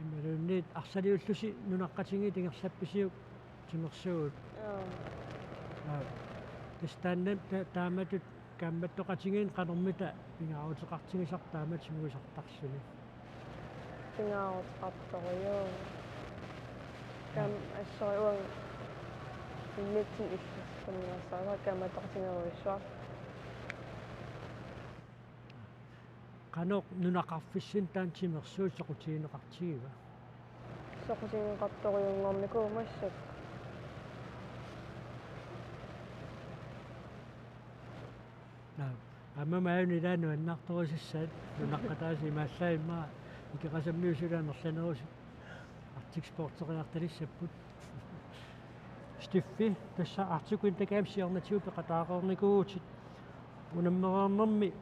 Imaluunniit arsaliullusi nunaqqatigiit ingerlappisiuk timersuut? Aa. Aa. Tassa taanna ta-, taamatut kaammattoqatigiinni qanormita pingaaruteqartigisarpa taamatut sungiusartarluni? Pingaaruteqartorujuk. Kaam-, assori uanga immitsinnut illersorniassaanga kaammattoqatigerujussuaq. Qanoq nunaqarfissinni taanna timersuut soqutigineqartigiva? Soqutigineqartorujunngornikuuvoq massakkut. Naa, aamma maani ilaanni nuannaartorusassaat nunaqqataasut imaallaat immaqa Ikerasammiut suli amerlanerusut Arctic Sporteriartalissapput. Steffi, tassa Arctic Winter Games siornatigut peqataareernikuuvutit. Unammereernermi,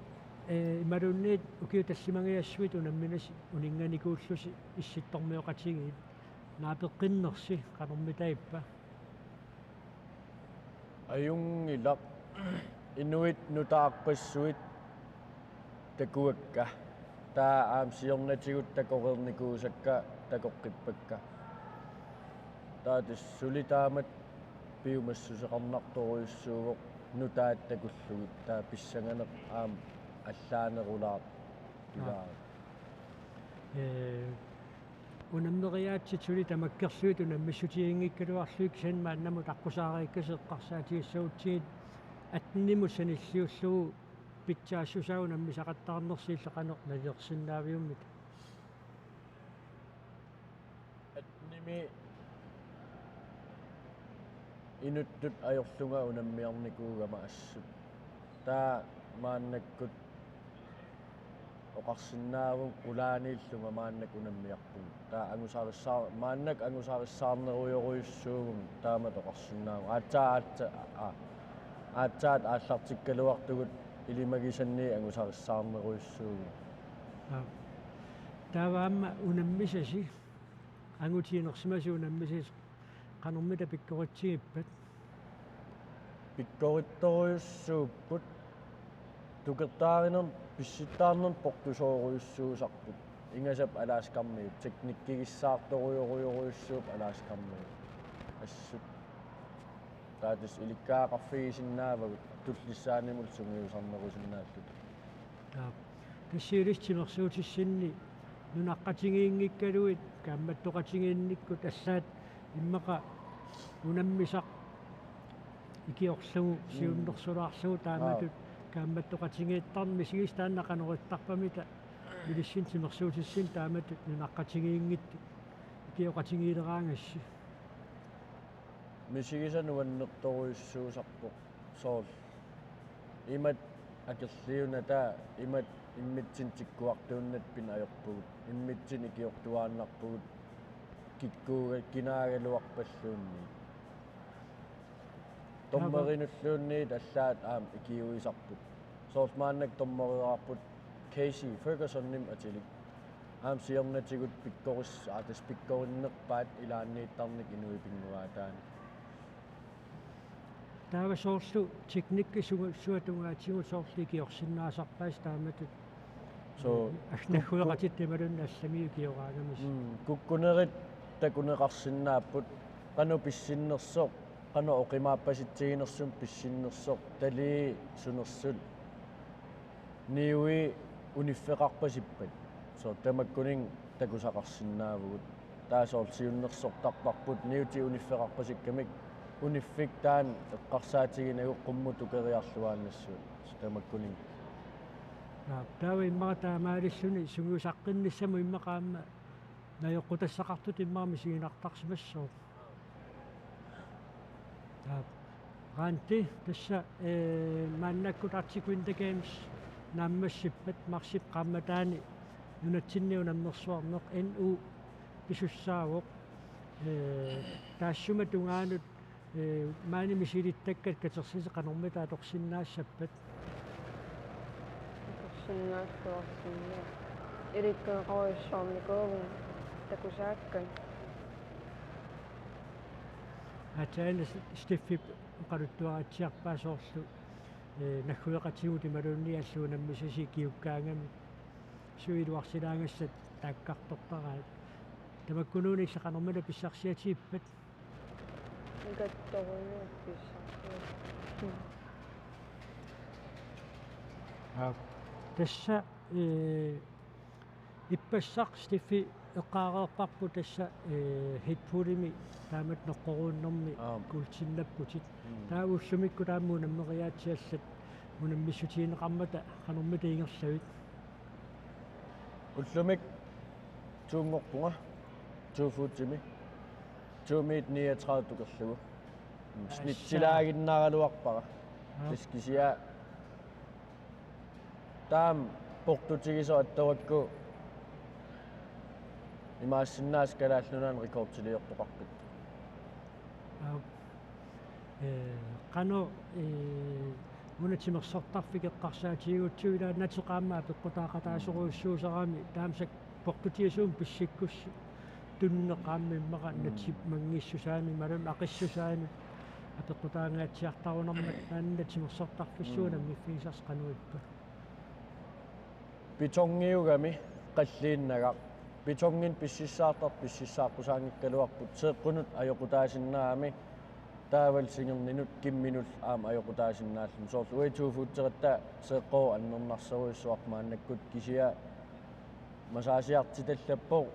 ee, imaluunniit ukiut tallimanngajassuit unamminasi uninnganikuullusi issittormioqatigiit. Naapeqqinnersi qanormita ippa? Ajunngilaq, inuit nutaarpassuit takuakka. Taava aamma siornatigut takoreernikuusakka takoqqippakka. Taava tassa suli taamatut piumassuseqarnartorujussuuvoq nutaat takullugit, taava pissanganeq aamma allaanerulaaq. Aa. Ilaa. Ee, unammeriaatsit suli tamakkerlugit unammissutiginngikkaluarlugit, kisianni maannamut aqqusaariikkasi eqqarsaatigissagutsigu attenimut sanilliullugu pitsaassusaa unammisaqattaarnersi illit qanoq nalilersinnaaviummita? Attenimi inuttut ajorlunga unammiarnikuugama assut. Taava maannakkut oqarsinnaavunga qulaaniillunga maannakkut unammiarpunga. Taava angusarissaa-, maannakkut angusarissaarnerujorujussuuvunga taamatut oqarsinnaavunga. Aatsaat, aatsaat, aa, aatsaat aallartikkaluartugut ilimagisanniit angusarissaarnerujussuuvunga. Aa. Taava aamma unammisasi Angutiinersimasut unammisasut qanormita pikkoritsigippat? Pikkorittorujussuupput. Tukertaarinermik pissittaarnermik portusoorujussuusarput. Ingasap Alaskarmiut teknikkigissaartorujorujorujussuupput Alaskarmiut. Assut. Taatissat ilikkagaqarfigisinnaavagut tullissaanimullu sungiusarnerusinnaallutik. Taava. Tassa ilissi timersuutissinni nunaqqatigiinngikkaluit kaammattoqatigiinnikkut allaat immaqa unammisaq ikiorlugu siunnersulaarlugu taamatut kaammattoqatigiittarneq misigisat taanna qanoq ittarpamita ilissinnut timersuutissinni taamatut nunaqqatigiinngitsut ikioqatigiileraangassi? Misigisat nuannertorujussuusarpoq soorlu. Imatut akerliunata imatut immitsinnut tikkuartuunnatta pingaarnerpugut. Immitsinnut ikiortuaannarpugut kikkuuga kinaagaluarpalluunniit. Dommerinulluunniit allaat aamma ikiuisarput. Soorlu maannakkut dommereerarput Casey Fergusonimik atilik. Aamma siornatigut pikkoris-, aa, tassa pikkorinnerpaat ilaanniittarneq inuit pinnguaataannik. Taava soorlu teknikki sunga-, suut tungaatigut soorlu ikiorsinnaasarpaat taamatut. Soo, naggueqatitta imaluunniit allamiut ikioraangamik. Mm, kukkunerit takuneqarsinnaapput, qanoq pissinnersoq, qanoq oqimaappasitsiginersoq pissinnersoq, talii sunersut. Niui uniffeqarpasippat. Soo tamakkuninnga takusaqarsinnaavugut. Taava soorlu siunnersortarparput niutit uniffeqarpasikkamik uniffik taanna eqqarsaatiginagu qummut tukeriarluaannassuat. Soo tamakkuninnga. Naa, taava immaqa taamaalilluni sungiusaqqinnissamut immaqa aamma najoqqutassaqartutut immaqa misiginartarsimassooq. Taava. Randi, tassa, eh, maannakkut Arctic Winter Games naammassippat marsip qaammataani nunatsinni unammersuarneq N U pisussaavoq. Eh, taassuma tungaanut, eh, maani misilittakkat katersitat qanormita atorsinnaassappat? Atorsinnaassuarsinni. Ilikkagaqarujussuarnikuuvunga takusaakkat. Aatsaat Steff oqaluttuaritsiarpaa soorlu, eh, naggueqatigut imaluunniit allat unammisasi ikiukkaangamik. Suut iluarsilaagassat taakkartortaraat. Tamakkunuunniit illit qanormita pissarsiatigippat? Ikiortorujussuuvoq pissarsiat. Aa, tassa, eh, ippassaq Steffi eqqaareerparput tassa, eh, headpoolimi taamatut noqqoruunnermi Aap. Kuultinnapputit. Mm. Taava ullumikkut taama unammeriaatsiallat unammissutigineqarmata qanormita ingerlavit? Ullumikkut tuunngorpunga to footimi. To meter niogtredive tukerlugu. Snitsilaaginnaraluarpara. Aa. Tassa kisianni taama portutigisoq attorakku imaassinnaavoq Kalaallit Nunaanni rekordiliortoqarput. Aa. Eh, qanoq, eh, una timersortarfik eqqarsaatigigutsigu ilaa nateq aamma apeqqutaaqataasorujussuusarami taamsak portutigisuumik pissikkussi tunneq aamma immaqa Mm. Nateq manngissusaanut imaluunniit aqissusaanut apeqqutaangaatsiartarunarmat taanna timersortarfissuuna Mm. Miffiisars qanoq ippa? Betongiugami qalliinnagaq. Betonginik pississaartartoq pississaaqqusaanngikkaluarpoq seeqqunut ajoqutaasinnaagami taavalu singerninut kimminullu aamma ajoqutaasinnaalluni. Soorlu uagut to footeritta seeqqorup annernarsorujussuarput maannakkut kisianni masaasiartitallappoq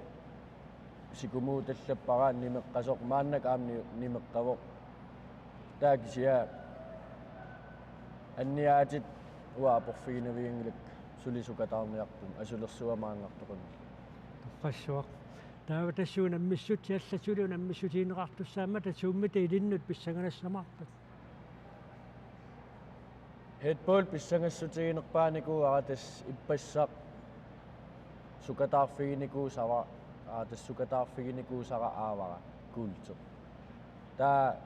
sikumuutallappara nimeqqasoq maannakkut aamma ni-, nimeqqavoq. Taava kisianni anniaatit uanga aporfiginavianngilakka suli sukataarniarpunga asulersuamaanngartoqanngilaq. Torrassuaq. Taava tassa unammissutsit allat suli unammissutigineqartussaammata suummita ilinnut pissanganassanerpat? Headpool pissangassutiginerpaanikuuara tassa ippassaq sukataarfiginikuusara, aa, tassa sukataarfiginikuusara aavara kuulteq. Taava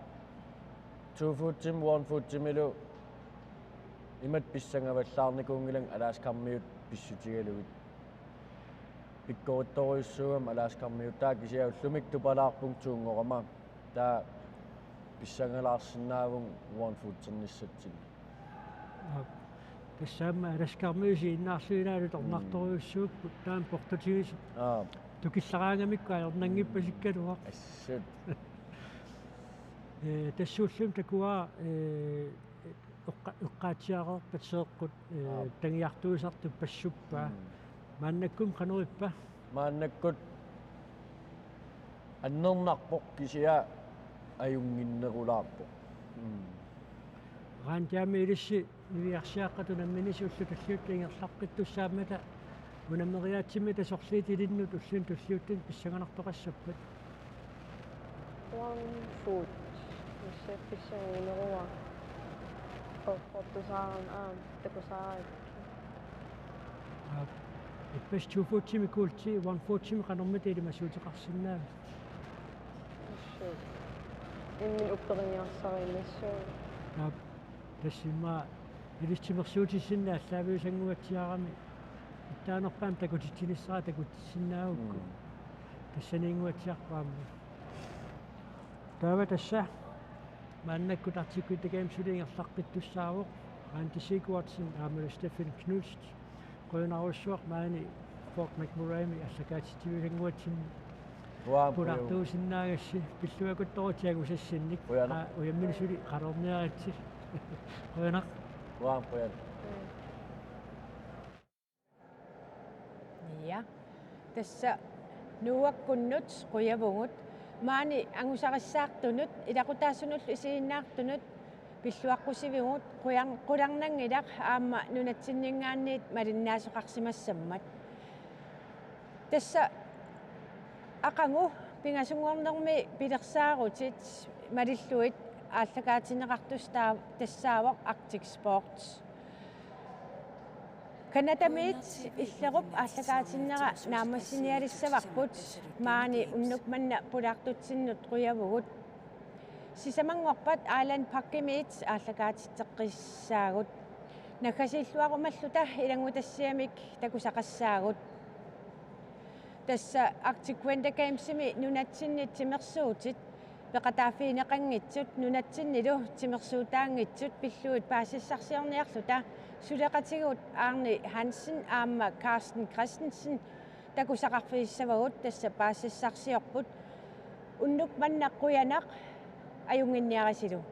to footimi, one footimilu imatut pissangavallaarnikuunngilanga Alaskarmiut pissutigalugit. Pikkorissorujussuugami Alaskarmiut, taava kisianni ullumi tupalaarpunga tuunngorama. Taava pissangalaarsinnaavugut one footernissatsinnut. Aap. Tassa aamma Alaskarmiut isiginnaarluinnaat tornartorujussuupput, taanna portutigisut. Aap. Tukillaraangamikku ajornanngippasikkaluaq. Assut. Ee, tassa ullumi takuara, ee, eqqa-, eqqaatsiareerpat seeqqut, ee, Aap. Tagiartuusartut passuppaa. Mm. Maannakkut qanoq ippa? Maannakkut annernarpoq kisianni ajunnginnerulaarpoq. Mm. Randiami ilissi niviarsiaqqat unamminissi ullut tulliuttut ingerlaqqittussaammata unammeriaatsimitta sorliit ilinnut ulluni tulliuttuni pissanganartoqassappat? One foot. Missaat pissanganarua. Qortusaarama aamma takusaarikkit. Aap. Ippassaq two foot-imi kuulti, one foot-imi qanormita ilimasuuteqarsinnaavit? Assut. Imminut upperiiarsarinnassaaq. Aap. Tassa immaqa ilissi timersuutissinni aallaaviusannguatsiarami. Ittaanerpaamik takutitsinissara takutissinnaagukku. Mm. Tassaniinnguatsiarpoq aamma. Taava tassa maannakkut Arctic Winter Games suli ingerlaqqittussaavoq, Randi Sigurdsen aammalu Steffen Knust. Qujanarujussuaq maani Fort McMurraymi aallakaatitsiviusannguatsinni. Qujan, qujan. Pulaartuusinnaagassi, pilluakkuttorujussuit angusassinnik. Qujanaq. Aa, ujamminik suli qalerniaritsi. Qujanaq. Qujan, qujan. Ja. Tassa Nuuakkunnut qujavugut, maani angusarissaartunut, ilaqutaasunullu isiginnaartunut pilluaqqusivigut, qujar-, qularnanngilaq aamma nunatsinninngaanniit malinnaasoqarsimassammat. Tassa aqagu pingasunngornermi pilersaarutit malillugit aallakaatinneqartussaq taa-, tassaavoq Arctic Sports. Canadamiit Illerup aallakaatinnera naammassinialissavarput, maani unnuk manna pulaartutsinnut qujavugut. Sisamanngorpat Island Parkimiit aallakaatitseqqissaagut. Naggasiilluarumalluta ilanngutassiamik takusaqassaagut. Tassa Arctic Winter Gamesimi nunatsinni timersuutit peqataaffigineqanngitsut, nunatsinnilu timersuutaanngitsut pillugit paasissarsiorniarluta suleqatigut Arne Hansen aamma Carsten Christensen takusaqarfigissavagut, tassa paasissarsiorput. Unnuk manna qujanaq, ajunnginniarisilu.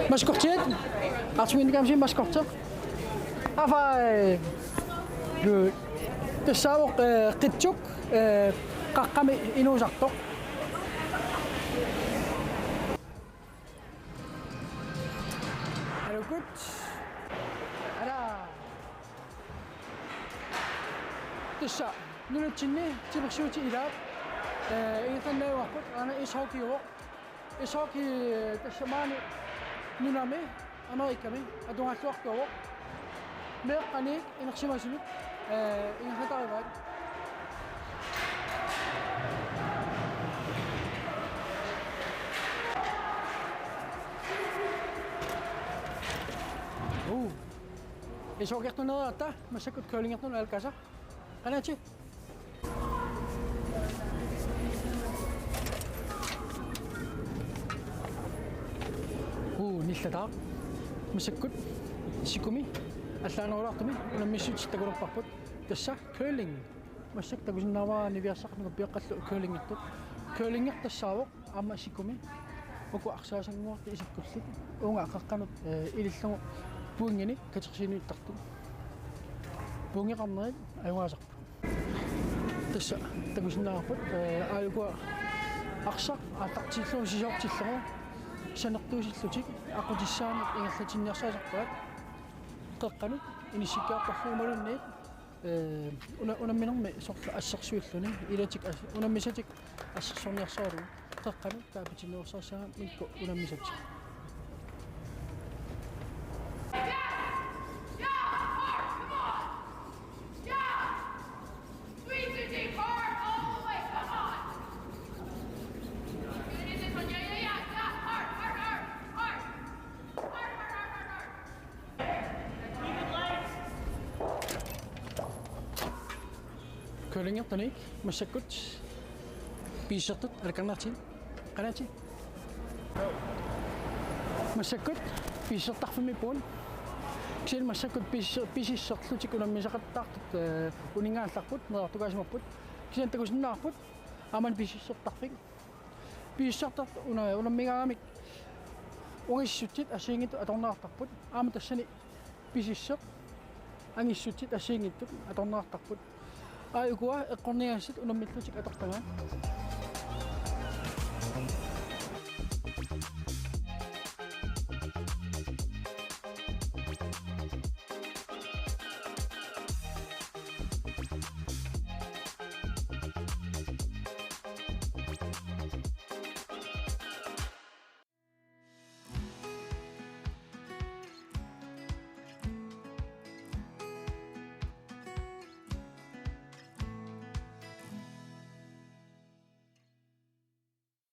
Maskortiat, Arctic Winter Gamesimi maskorteq. Affaa, good. Tassaavoq, eh, qitsuk, eh, qaqqami inuusartoq. Alukkut. Ala. Tassa nunatsinni timersuutit ilaat, eh, ingerlanneqarput, aana ishockeyuvoq. Ishockey, eh, tassa maani nunami, Amerikami atugaalluartuuvoq. Meeqqanik inersimasumik, eh, ingerlatarivaat. Uu. Ishockeyortuuneeratta, massakkut curlingertuuneq aallakaasaq. Qanatsi. Uu, nillataaq. Massakkut sikumi allaanerulaartumi unammissutit takulerparput. Tassa curling. Massakkut takusinnaavara niviarsaqqat nukappiaqqallu curlingertut. Curlingertassaavoq aamma sikumi uku arsaasannguartut isikkullit. Uunga qeqqanut, eh, ilillugu pointinik katersuiniittartut. Pointeqarnerit ajugaasarput. Tassa takusinnaavarput, eh, aajuku arsaq aallartillugu sisoortillugu sanertuusillutik aqqutissaanik ingerlatinniarsarisarpaat. Qeqqanut inissikkiartorlugu imaluunniit, eh, una-, unamminermi soorlu assersuilluni ilatik as-, unammisatik assersorniarsaralugu. Qeqqanut taapitsinnerussaassagamikkit unammisat. Squeeze your deep, hard, all the way, come on. Good, in this one, yeah, yeah, yeah, yeah, hard, hard, hard, hard. Hard, hard, hard, hard, hard. Curlingertunik massakkut pisissortut aalajangerneqartigu. Qanati. Massakkut pisissortarfimmiippugut. Kisianni massakkut pisis-, pisissorlutik unammisaqattaartut, eh, uninngaallarput, neriortukaasimapput. Kisianni takusinnaavarput aamma pisissortarfik. Pisissortartut una-, unammigaaramik ungissutsit assigiinngitsut atorneqartarput. Aamma tassani pisissoq angissutsit assigiinngitsut atorneqartarput. Aa, ukua eqqorniagassat unammillutik atortagaat.